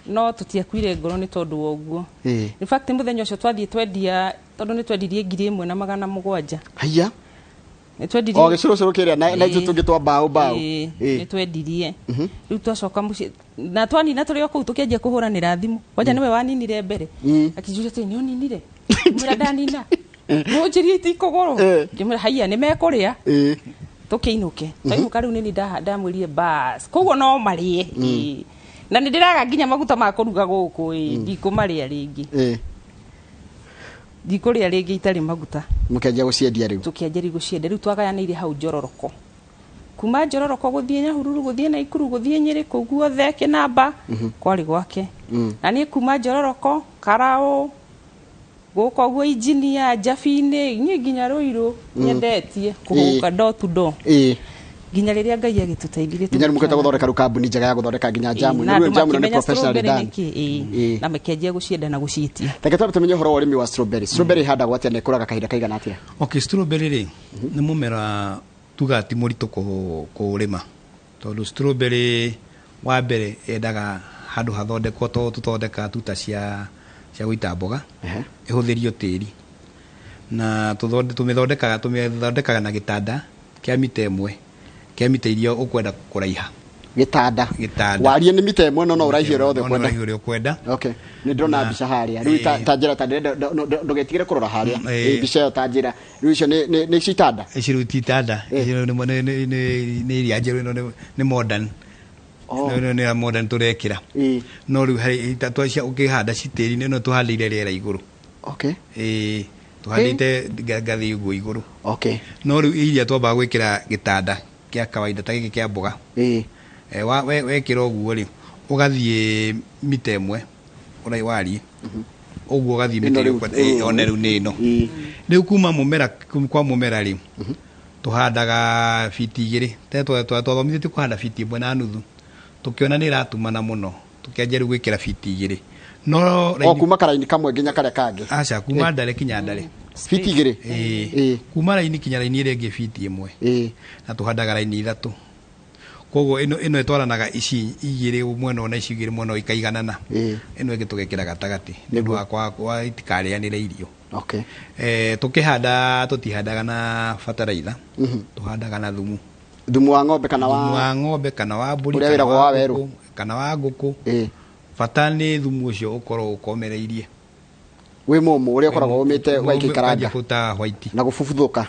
No tũtiakuire ngoro nĩ tondũ wa ũguo. In fact, mũthenya ũcio twathiĩ twendia, tondũ nĩ twendirie ngiri ĩmwe na magana mũgwanja. Haiya. Nĩ twendirie. O gĩcũrũcũrũ kĩrĩa na itũ tũngĩ twa mbaũ mbaũ. Ĩĩ, nĩ twendirie. Rĩu twacoka mũciĩ na twanina tũrĩ o kũu tũkĩanjia kũhũranĩra thimũ. Kwanja nĩwe waninire mbere. Akĩnjũria atĩrĩ, nĩ ũninire? Ngĩmwĩra ndanina. Nũnjĩrie itikũgũrwo. Ngĩmwĩra haiya nĩ mekũrĩa. Tũkĩinũke. Twainũka rĩu nĩni ndamwĩrire bas. Koguo no marĩe. Ĩĩ. Na nĩ ndĩraga nginya maguta ma kũruga gũkũ ĩĩ, ndikũmarĩa rĩngĩ. Ndikũrĩa rĩngĩ itarĩ maguta. Mũkĩanjia gũciendia rĩu. Tũkĩanjĩrĩria gũciendia. Rĩu twagayanĩire hau Njororoko. Kuma Njororoko gũthiĩ Nyahururu, gũthiĩ Naikuru, gũthiĩ Nyĩrĩ, kũu guothe Kĩnamba kwarĩ gwake. Na niĩ kuma Njororoko, Karaũ, gũkũ ũguo Injinia, Njabi-inĩ, niĩ nginya Rũirũ nyendetie kũhũka door to door. Nginya rĩrĩa Ngai agĩtũteithirie. Nginya rĩu mũkĩhota gũthondeka rĩu kambuni njega ya gũthondeka nginya jamu. Na Rĩu andũ jamu ĩno nĩ makĩmenya professionally strawberry done. nĩkĩ, ĩĩ. Na makĩanjia gũcienda na gũciĩtia. Reke twambe tũmenye ũhoro wa ũrĩmi wa strawberry. Strawberry ihandagwo atĩa na ĩkũraga kahinda kaigana atĩa? Okay, strawberry rĩ nĩ mũmera tugaga ti mũritũ kũũrĩma, tondũ strawberry wa mbere yendaga handũ hathondekwo to tũthondekaga tuta cia gũita mboga, ĩhũthĩrio tĩri na tũmĩthondekaga na gĩtanda kĩa mita ĩmwe kĩa mita iria ũkwenda kũraiha. Gĩtanda. Gĩtanda. Wariĩ nĩ mita ĩmwe no ũraihi ũrĩa wothe No ũkwenda. ũraihi ũrĩa ũkwenda. Okay. Nĩ ndĩrona mbica harĩa. Rĩu ta njĩra ta ndĩrenda ndũgetigĩre kũrora harĩa. Mbica ĩyo ta njĩra. Rĩu icio nĩ icio itanda? Icio rĩu ti itanda. Icio nĩ iria njerũ ĩno nĩ modern. Nĩ ya modern tũrekĩra. No rĩu harĩ ita twa cia ũkĩhanda ci tĩri-inĩ no tũhandĩire rĩera igũrũ. Tũhandĩte ngathĩ ũguo igũrũ. No rĩu iria twambaga gwĩkĩra gĩtanda kĩa kawaida ta gĩkĩ kĩa mboga. Wekĩra ũguo rĩ, ũgathiĩ mita ĩmwe ũraihu wariĩ. Ũguo ũgathiĩ mita Ĩno rĩu, ĩmwe, one rĩu nĩ ĩno. Rĩu kuma mũmera, kwa mũmera rĩ, tũhandaga biti igĩrĩ. Tene twathomithĩtio kũhanda biti ĩmwe na nuthu. Tũkĩona nĩ ĩratumana mũno. Tũkĩanjia rĩu gwĩkĩra biti igĩrĩ. No O raini kuma karaini kamwe nginya karĩa kangĩ. Aca, kuma ndare kinya ndare. Biti igĩrĩ? Kuma raini kinya raini ĩrĩa ĩngĩ biti ĩmwe. Na tũhandaga raini ithatũ. Koguo ĩno ĩtwaranaga ici igĩrĩ mwena ũyũ na ici igĩrĩ mwena ũyũ ikaiganana. Ĩno ĩngĩ tũgekĩra gatagatĩ. Nĩ ũndũ wa kwa itikarĩanĩre irio. Tũkĩhanda tũtihandaga na bataraitha. Tũhandaga na thumu. Thumu wa ng'ombe kana wa Thumu wa ng'ombe kana wa mbũri, Ũrĩa kana wĩragwo wa wa werũ. ngũkũ, kana wa ngũkũ. Bata nĩ thumu ũcio ũkorwo ũkomereirie. Wĩ mũmũ, ũrĩa ũkoragwo ũmĩte ũgaikara nda. Ũkanjia kũruta white. Na gũbubuthũka.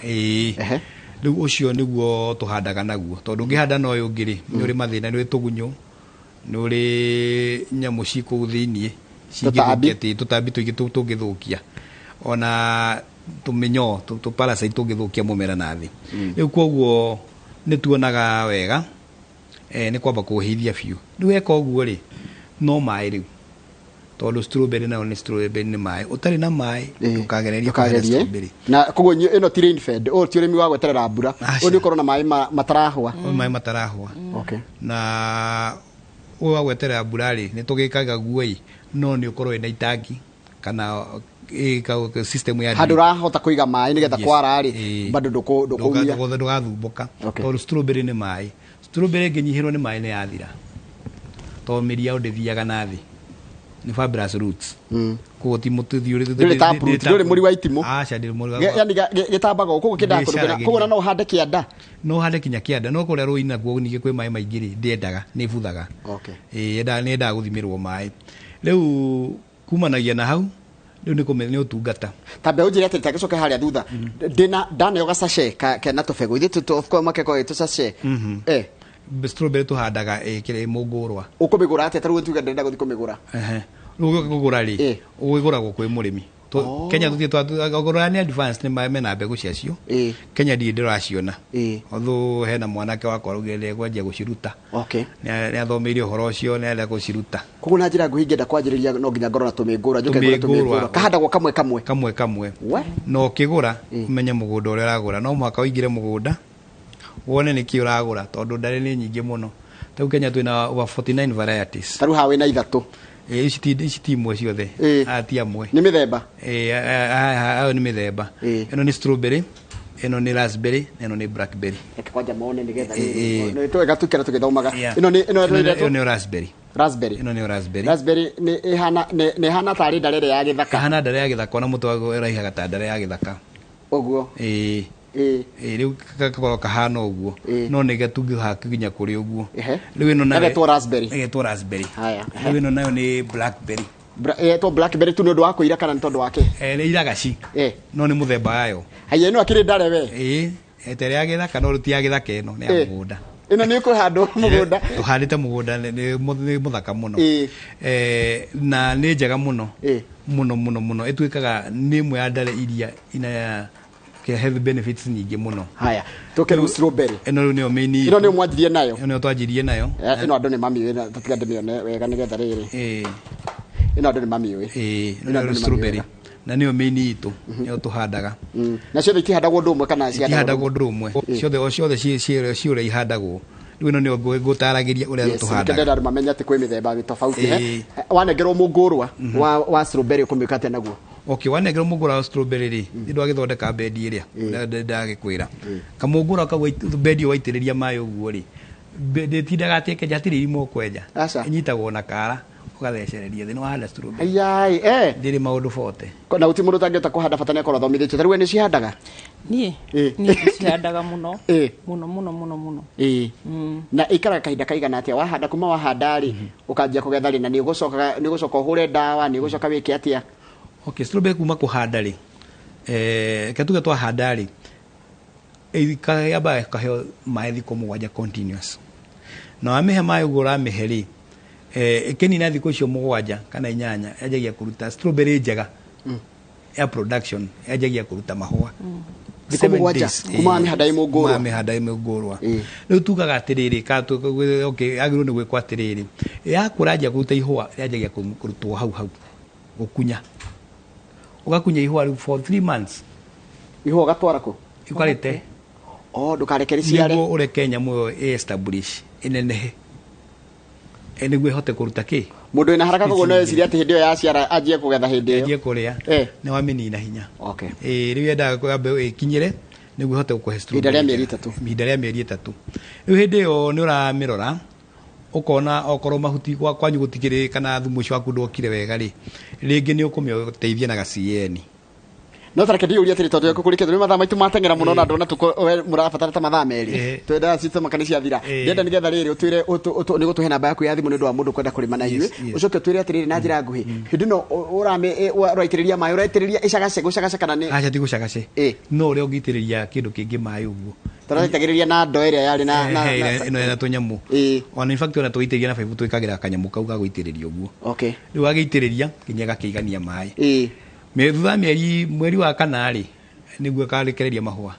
Rĩu ũcio nĩguo tũhandaga naguo. Tondũ ũngĩhanda na ũyũ ũngĩ rĩ, nĩ ũrĩ mathĩna, nĩ ũrĩ tũgunyũ, nĩ ũrĩ nyamũ ci kũu thĩiniĩ, Tũtambi. cingĩthũkia tĩri, tũtambi tũingĩ tũngĩthũkia. Ona tũmĩnyoo, tũ parasite tũngĩthũkia mũmera na thĩ. Rĩu koguo nĩ tuonaga wega, nĩ kwamba kũhĩithia biũ. Rĩu weka ũguo rĩ, no maĩ rĩu. Tondũ strawberry nayo nĩ strawberry nĩ maĩ. Ũtarĩ na maĩ, ndũkagererie kũhanda Ndũkagerie. strawberry. Na koguo ĩno ti rain fed, ũyũ ti ũrĩmi wa gweterera mbura. Aca. Ũyũ nĩ ũkorwo na maĩ matarahũa. Ũyũ maĩ matarahũa. Na ũyũ wa gweterera mbura rĩ, nĩ tũgĩkaga guo ĩ, no nĩ ũkorwo wĩna itangi kana system ya Handũ drip. ũrahota kũiga maĩ nĩgetha kwara rĩ, bado ndũkũumia. Ndũgathumbũka. Tondũ strawberry nĩ maĩ. Strawberry ĩngĩnyihĩrwo nĩ maĩ nĩ yathira. Tondũ mĩri yao ndĩthiaga na thĩ. Nĩ fibrous roots. Koguo ti mũtĩ thiũrĩte, Ndũrĩ taproot, ndũrĩ ndũrĩ mũri wa itimũ. Aca, ndũrĩ mũri wa Yani gĩtambaga gũkũ, koguo kĩendaga kũndũ kwĩna, Ndĩcaragĩria. koguo no ũhande kĩanda. No ũhande kinya kĩanda, no kũrĩa rũĩ nakuo ningĩ kwĩ maĩ maingĩ rĩ, ndĩendaga, nĩ ĩbuthaga. Nĩ yendaga gũthimĩrwo maĩ. Rĩu kumanagia na hau, rĩu nĩ ũtungata. Ta mbeũ njĩre atĩ tagĩcoke harĩa thutha. Ndĩna ndaneo ga sachet kena tũbegũ. Ithuĩ of course makeko ĩ tũsachet. Strawberry tũhandaga kĩrĩa mũngũrwa. Ũkũmĩgũra atĩa? Ta rĩu tuge ndĩrenda gũthiĩ kũmĩgũra. Rĩu ũgĩũka kũgũra rĩ, ũgĩgũragwo kwĩ mũrĩmi. Kenya tũthiĩ okorwo nĩ advance nĩ mena mbegũ ciacio. Kenya ndirĩ ndĩraciona. Although hena mwanake wakwa araugire nĩ ekwanjia gũciruta. Nĩ athomeire ũhoro ũcio, nĩ arenda gũciruta. Koguo na njĩra nguhĩ ingĩenda kwanjĩrĩria no nginya ngorwo na tũmĩngũrwa, njoke ngũre Tũmĩngũrwa. tũmĩngũrwa. Kahandagwo kamwe kamwe. Kamwe kamwe. We? Na ũkĩgũra, ũmenye mũgũnda ũrĩa ũragũra. No mũhaka ũingĩre mũgũnda, wone nĩkĩ ũragũra, tondũ ndarĩ nĩ nyingĩ mũno. Rĩu Kenya twĩna over 49 varieties. Ta rĩu haha wĩna ithatũ. Ici ti imwe ciothe. Aya ti amwe. Nĩ mĩthemba? Ayo nĩ mĩthemba. Ĩno nĩ strawberry, ĩno nĩ raspberry, na ĩno nĩ blackberry. Reke kwanja mone nĩgetha nĩ twega tũikare tũgĩthomaga. Ĩno nĩ, ĩno Ĩno nĩ nĩ raspberry. Raspberry. Ĩno nĩ raspberry. Raspberry nĩ ĩhana, nĩ ĩhana tarĩ ndare ĩrĩa ya gĩthaka. Ĩhana ndare ya gĩthaka, ona mũtĩ waguo ĩraihaga ta ndare ya gĩthaka. Ũguo. Ĩĩ, rĩu gakorwo kahana ũguo. No nĩ gatungĩha nginya kũrĩ ũguo. Rĩu ĩno nayo Gagetwo raspberry. Ĩgetwo raspberry. Haya, ehe. Rĩu ĩno nayo nĩ blackberry. Ĩgetwo blackberry tu nĩ ũndũ wa kũira kana nĩ tondũ wa kĩ? Nĩ iragaci. No nĩ mũthemba wayo. Haya, ĩno akĩrĩ ndare we. Ĩĩ, ĩtere ya gĩthaka no ti ya gĩthaka, ĩno nĩ ya mũgũnda. Ĩno nĩ ĩkũhandwo mũgũnda. Tũhandĩte mũgũnda, nĩ mũthaka mũno. Na nĩ njega mũno. Mũno mũno mũno, ĩtuĩkaga nĩ ĩmwe ya ndare iria ina health benefits nyingĩ mũno. Haya, tũke rĩu strawberry. Ĩno rĩu nĩyo main. Ĩno nĩyo mwanjirie nayo. Ĩno nĩyo twanjirie nayo. Ĩno andũ nĩ mamiũĩ, na tatiga ndĩmĩone wega nĩgetha rĩrĩ. Ĩno andũ nĩ mamiũĩ. Ĩĩ, Ĩno andũ ĩno nĩ strawberry mamiũĩ. Na nĩyo main itũ, nĩyo tũhandaga. Na ciothe itihandagwo ũndũ ũmwe kana cihandagwo? Ihandagwo ũndũ ũmwe ciothe, o ciothe ciĩ ũrĩa ihandagwo. Rĩu ĩno nĩyo ngũtaragĩria ũrĩa Yes, nĩkĩo tũhandaga. ndĩrenda andũ mamenye atĩ kwĩ mĩthemba tofauti. Wanengerwo mũngũrwa wa strawberry, ũkũmĩka atĩa naguo? Okay, wanengerwo mũngũra wa strawberry rĩ, nĩ ndwagĩthondeka bedi ĩrĩa ndagĩkwĩra kamũngũra kau, bedi ĩyo waitĩrĩria maĩ ũguo rĩ, ndĩtindaga atĩ ĩkenja, hatirĩ irima ũkwenja. Aca. Ĩnyitagwo na kara ũgathecereria thĩ, nĩ wahanda strawberry. Ayai. Ndĩrĩ maũndũ bote. Na gũtirĩ mũndũ ũtangĩhota kũhanda, bata nĩ akorwo athomithĩtio. Ta rĩu we nĩ cihandaga? Niĩ? Niĩ ndĩcihandaga mũno. Mũno mũno mũno mũno. Na ĩikaraga kahinda kaigana atĩa wahanda, kuma wahanda rĩ, ũkanjia kũgetha rĩ, na nĩ ũgũcoka, nĩ ũgũcoka ũhũre ndawa, nĩ ũgũcoka wĩke atĩa? Okay, strawberry kuma kũhanda rĩ, reke tuge twahanda rĩ, yambaga ĩkaheo maĩ thikũ 7 continuous, na wamĩhe maĩ ũguo ũramĩhe rĩ, ĩkĩnina thikũ icio 7 kana 8, yanjagia kũruta strawberry njega ya production, yanjagia kũruta mahũa. Thikũ Seven 7 days. kuma wamĩhanda ĩ mũngũrwa. Kuma wamĩhanda ĩ mũngũrwa. Rĩu tugaga atĩrĩrĩ, okay, yagĩrĩirwo nĩ gwĩkwo atĩrĩrĩ, yakũra yanjia kũruta ihũa, yanjagia kũrutwo hau hau, gũkunya, ũgakunya ihũa rĩu for 3 months. Ihũa ũgatwara kũ? Ũkarĩte. Oh, ndũkareke rĩciare. Nĩguo ũreke nyamũ ĩyo ĩ establish, ĩnenehe, nĩguo ĩhote kũruta kĩ. Mũndũ wĩna haraka koguo no eciria atĩ hĩndĩ ĩyo yaciara anjie kũgetha hĩndĩ ĩyo. Anjie kũrĩa. Nĩ wamĩnina hinya. Ĩĩ, rĩu yendaga yambe ĩkinyĩre nĩguo ĩhote gũkũhe Ihinda strawberry rĩa mĩeri njega. 3. Ihinda rĩa mĩeri 3. Rĩu hĩndĩ ĩyo nĩ ũramĩrora, ũkona okorwo mahuti kwanyu gũtikĩrĩ kana thumu ũcio waku ndwokire wega rĩ, rĩngĩ nĩ ũkũmĩteithia na gacieni. No tareke ndiyũrie atĩrĩ, tondũ kũrĩkia tondũ mathaa maitũ mateng'era mũno, na ndona we mũrabatara ta mathaa 2. Twendaga citũ maka nĩ ciathira. Ndĩrenda nĩgetha rĩrĩ ũtwĩre nĩ gũtũhe namba yaku ya thimũ nĩ ũndũ wa mũndũ kwenda kũrĩma na ithuĩ. Ũcoke ũtwĩre atĩrĩrĩ na njĩra nguhĩ, hĩndĩ ĩno ũraitĩrĩria maĩ, ũraitĩrĩria ĩcagace gũcagaca kana nĩ? Aca, ti gũcagace. No ũrĩa ũngĩitĩrĩria kĩndũ kĩngĩ maĩ ũguo. Tũraitagĩrĩria na ndoo ĩrĩa yarĩ na Ĩno ĩna tũnyamũ. Ona in fact ona tũgĩitĩrĩria na baibũ, twĩkagĩra kanyamũ kau ga gũitĩrĩria ũguo. Rĩu wagĩitĩrĩria nginya gakĩigania maĩ. Thutha wa mĩeri, mweri wa kana rĩ, nĩguo ĩkarekereria mahũa.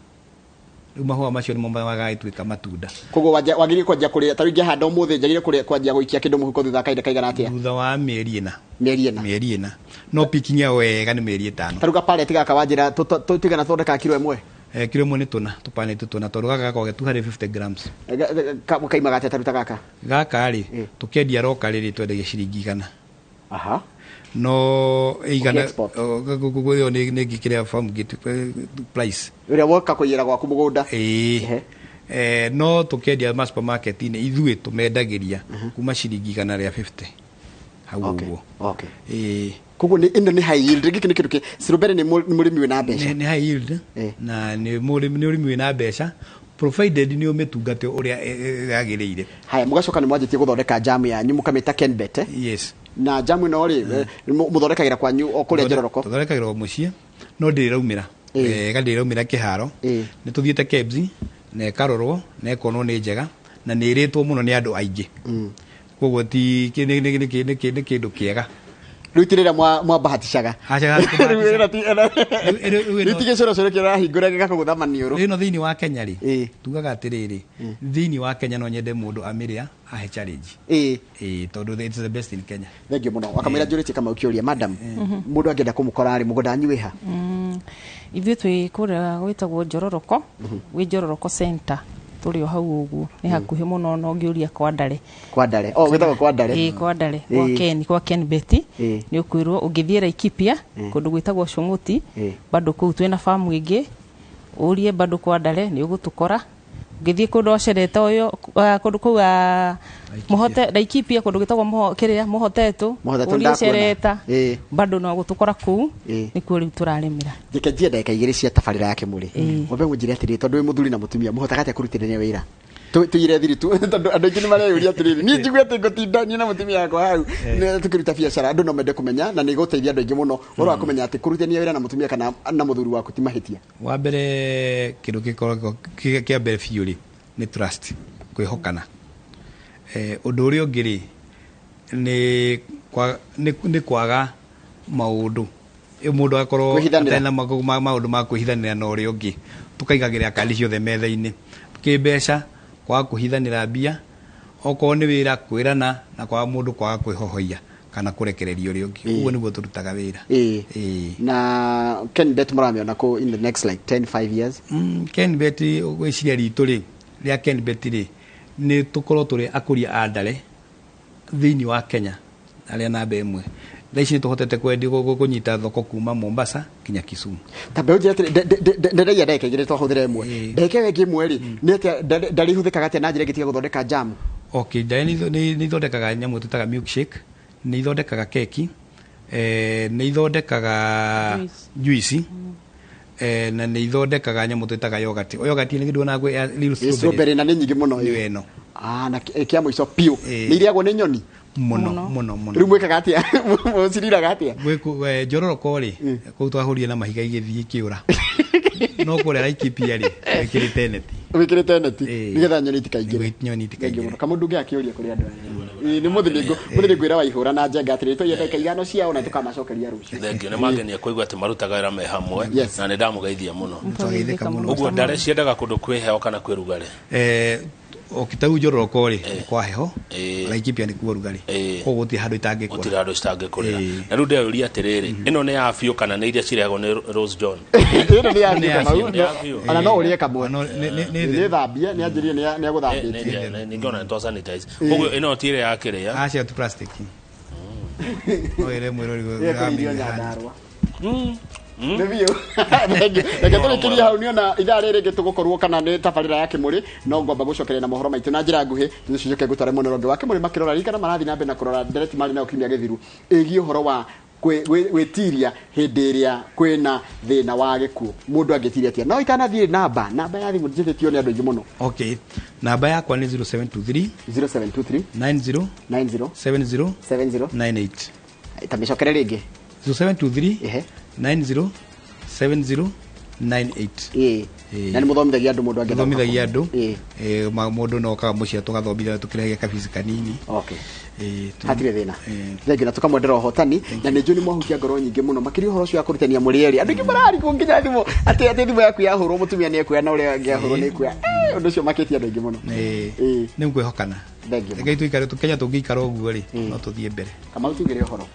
Rĩu mahũa macio nĩmo magagĩtuĩka matunda. Koguo wagĩrĩire kwanjia kũrĩa, ta rĩu ingĩhanda ũmũthĩ, njagĩrĩire kũrĩa, kwanjia gũikia kĩndũ mũhuko thutha wa kahinda kaigana atĩa? Thutha wa mĩeri 4. Mĩeri 4. Mĩeri 4, no picking ĩyo wega nĩ mĩeri 5. Ta rĩu gapallet gaka wanjĩra tũigana thondekaga kiro 1? Kiro 1 nĩ tũna tũpanĩtĩ tũna, tondũ gaka gakoragwo ge 250 grams. Kaimaga atĩa ta rĩu ta gaka? Gaka rĩ, tũkĩendia roka rĩrĩ twendagia ciringi 100. No 100. Ũkĩ-export? Ĩyo nĩ ngĩkĩrĩa farm gate price. Ũrĩa woka kũiyĩra gwaku mũgũnda. Ĩĩ. No tũkĩendia ma supermarket-inĩ ithuĩ tũmendagĩria kuma ciringi 150 hau ũguo. Ĩĩ. Koguo nĩ ĩno nĩ high yield, gĩkĩ nĩ kĩndũ kĩ strawberry, nĩ mũrĩmi wĩna mbeca. Nĩ high yield na nĩ mũrĩmi, nĩ ũrĩmi wĩna mbeca provided nĩ ũmĩtungate ũrĩa yagĩrĩire. Haya, mũgacoka nĩ mwanjĩtie gũthondeka jamu yanyu, mũkamĩta Kenbet, eh? Yes. Na jamu ĩno rĩ, mũthondekagĩra kwanyu o kũrĩa Njororoko? Tũthondekagĩra o mũciĩ, no ndĩraumĩra wega, ndĩraumĩra kĩharo. Nĩ tũthiĩte KEBS na ĩkarorwo na ĩkonwo nĩ njega na nĩ ĩrĩtwo mũno nĩ andũ aingĩ, koguo ti nĩ kĩndũ kĩega. Rĩu ti rĩrĩa mwambahatishaga? Aca. Rĩu rĩu ti gĩcũrũcũrũ kĩrahingũra gĩgakũgũtha maniũrũ. Rĩu ĩno thĩinĩ wa Kenya rĩ, tugaga atĩrĩrĩ, thĩinĩ wa Kenya no nyende mũndũ amĩrĩa ahe challenge. Ĩĩ, tondũ it's the best in Kenya. Thank you mũno. Wakamwĩra njũrĩtie Kamau kĩũria, madam, mũndũ angĩenda kũmũkora rĩ, mũgũnda wanyu wĩ ha? Ithuĩ twĩ kũrĩa gwĩtagwo Njororoko, gwĩ Njororoko Center, tũrĩ o hau ũguo, nĩ hakuhĩ mũno na ũngĩũria kwa Ndare. Kwa Ndare, oh, gwĩtagwo kwa Ndare. Ĩĩ, kwa Ndare, kwa Ken, kwa Ken Betty. Nĩ ũkwĩrwo ũngĩthiĩ Laikipia, kũndũ gwĩtagwo Cũng'ũti, bado kũu twĩna famu ĩngĩ, ũrie bado kwa Ndare nĩ ũgũtũkora. Ngĩthiĩ kũndũ ocerete ũyũ, kũndũ kũu mũhote Laikipia, kũndũ gĩtagwo kĩrĩa Mũhotetũ. Mũhotetũ ũrĩa ndakuona. Cereta. Bado no gũtũkora kũu. Nĩkuo rĩu tũrarĩmĩra. Njeke njie ndagĩka 2 cia tabarĩra ya Kĩmũrĩ. Wambe mũnjĩre atĩrĩrĩ, tondũ wĩ mũthuri na mũtumia, mũhotaga atĩa kũrutithania wĩra? Tũigire thiri tu, tondũ andũ aingĩ nĩ mareyũria atĩrĩrĩ, niĩ njigue atĩ ngũtinda niĩ na mũtumia wakwa hau tũkĩruta biacara. Andũ no mende kũmenya na nĩ gũteithia andũ aingĩ mũno ũhoro wa kũmenya atĩ kũrutithania wĩra na mũtumia kana na mũthuri waku ti mahĩtia. Wa mbere, kĩndũ gĩkoragwo kĩa mbere biũ rĩ nĩ trust, kwĩhokana. Ũndũ ũrĩa ũngĩ rĩ nĩ kwaga maũndũ, mũndũ agakorwo Kwĩhithanĩra. atarĩ na maũndũ ma kwĩhithanĩra na ũrĩa ũngĩ, tũkaigagĩrĩra kandi ciothe metha-inĩ, kĩmbeca, kwaga kũhithanĩra mbia, okorwo nĩ wĩra kwĩrana, na kwaga mũndũ kwaga kwĩhohoia kana kũrekereria ũrĩa ũngĩ. Ũguo nĩguo tũrutaga wĩra. Na Kenbet mũramĩona kũ in the next like 10 5 years? Kenbet, gwĩciria ritũ rĩ rĩa Kenbet rĩ nĩ tũkorwo tũrĩ akũria a ndare thĩinĩ wa Kenya arĩa namba 1. Thaa ici nĩ tũhotete kũnyita thoko kuma Mombasa nginya Kisumu. Ta mbeũ njĩra atĩrĩ, ndĩraia ndagĩka 2 twahũthĩra 1. Ndagĩka ĩyo ĩngĩ 1 rĩ, nĩ atĩa ndare ihũthĩkaga atĩa na njĩra ĩngĩ tiga gũthondeka jamu? Okay, ndare nĩ ithondekaga nyamũ twĩtaga milkshake, nĩ ithondekaga keki, nĩ ithondekaga Juice. juice, na nĩ ithondekaga nyamũ twĩtaga yogurt. Yogurt nĩ kĩndũ ona ya little Ĩ, strawberry. strawberry na nĩ nyingĩ mũno. Nĩ ĩno. Na kĩa mũico biũ, nĩ irĩagwo nĩ nyoni? Mũno, Mũno. mũno, mũno. Rĩu mwĩkaga atĩa? Mũciriraga atĩa? Njororoko rĩ, kũu twahũrire na mahiga igĩthiĩ ikĩũra. No kũrĩa Laikipia rĩ, wĩkĩrĩte neti. Wĩkĩrĩte neti nĩgetha nyoni itikaingĩre. Nĩguo nyoni itikaingĩre. Thengiũ mũno. Kamũndũ ũngĩ akĩũria kũrĩ andũ aya. Ĩ, nĩ mũthĩ nĩngwĩra Waihũra na Njenga atĩrĩrĩ, tũiye ndagĩka 5 ciao na tũkamacokeria rũciũ. Thengiũ, nĩ mangenia kũigua atĩ marutaga wĩra me hamwe. Na nĩ ndamũgeithia mũno. Twageithĩka mũno. Ũguo ndare ciendaga kũndũ kwĩ heho kana kwĩ rugarĩ? Ũkĩta rĩu njororoko rĩ, nĩ kwa heho. Laikipia nĩ kuo rugarĩ. Koguo gũtirĩ handũ itangĩkũra. Gũtirĩ handũ citangĩkũrĩra. Na rĩu ndeyũria atĩrĩrĩ, ĩno nĩ ya biũ kana nĩ iria cirehagwo nĩ Rose John? Ĩno nĩ ya Nĩ biũ, ya Kamau. biũ. Nĩ ya biũ. Ona no ũrĩe kamwe. No, nĩ Nĩ thambie, nĩ anjĩrire nĩ agũthambĩtie. Ningĩona nĩ twa sanitize. Koguo ĩno ti ĩrĩa ya kĩrĩa. Acia tu plastic. No ĩre mwĩrori Ĩrĩa ũramĩiga kũrĩithio handũ. Nyandarũa. Nĩ biũ. Thengiũ. Reke tũrĩkĩrie hau, nĩona ithaa rĩrĩ rĩngĩ tũgũkorwo kana nĩ tabarĩra ya Kĩmũrĩ, no ngwamba gũcokeria na mohoro maitũ na njĩra nguhĩ, tũcoke ngũtware mwena ũrĩa ũngĩ wa Kĩmũrĩ makĩrora. Ririkana marathiĩ na mbere na kũrora ndereti marĩ nayo kiumia gĩthiru ĩgiĩ ũhoro wa gwĩtiria hĩndĩ ĩrĩa kwĩna thĩna wa gĩkuũ, mũndũ angĩtiria atĩa. No itanathiĩ, namba ya thimũ njĩtĩtio nĩ andũ aingĩ mũno. Okay, namba yakwa nĩ 0723 0723 90 90 70 70 98. Ta mĩcokere rĩngĩ. 0723 90 70 98. Na nĩ mũthomithagia andũ, mũndũ angĩenda Tũthomithagia andũ. Ĩĩ. Mũndũ no okaga mũciĩ tũgathomithia tũkĩrehe kabici kanini. Hatirĩ thĩna. Thengiũ, na tũkamwendera ũhotani, na nĩ njũĩ nĩ mwahutia ngoro nyingĩ mũno, makĩria ũhoro ũcio wa kũrutania mũrĩ erĩ. Andũ aingĩ mararigwo nginya thimũ atĩ thimũ yaku yahũrwo mũtumia nĩ ekuoya na ũrĩa ũngĩ ahũrwo nĩ ekuoya. Ũndũ ũcio makĩtie andũ aingĩ mũno. Nĩ ngwĩhokana. Thengiũ. Reke tũikare Kenya tũngĩikara ũguo rĩ, no tũthiĩ mbere. Kamau, tugĩre ũhoro.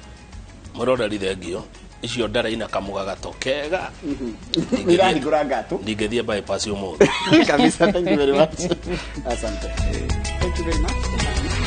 Mũroreri, thengio. Icio ndare ina kamũgagato kega. Nĩirahingũra ngatũ. Ndingĩthiĩ bypass ũmũthĩ. Kabisa. Thank you very much, asante. Thank you very much.